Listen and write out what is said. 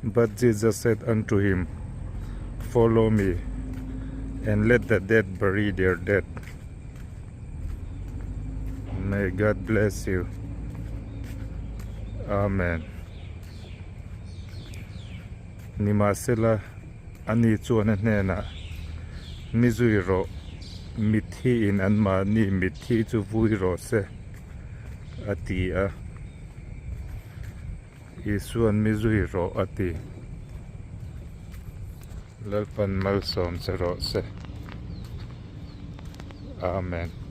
But Jesus said unto him, Follow me, and let the dead bury their dead. May God bless you. Amen. Nimahsela, ani chuan a hnenah, Mi zui rawh, mitthi in anmahni mitthi chu vui rawh se, a ti a. Isuan mi zui rawh a ti. Lalpan malsawm che rawh se. Amen.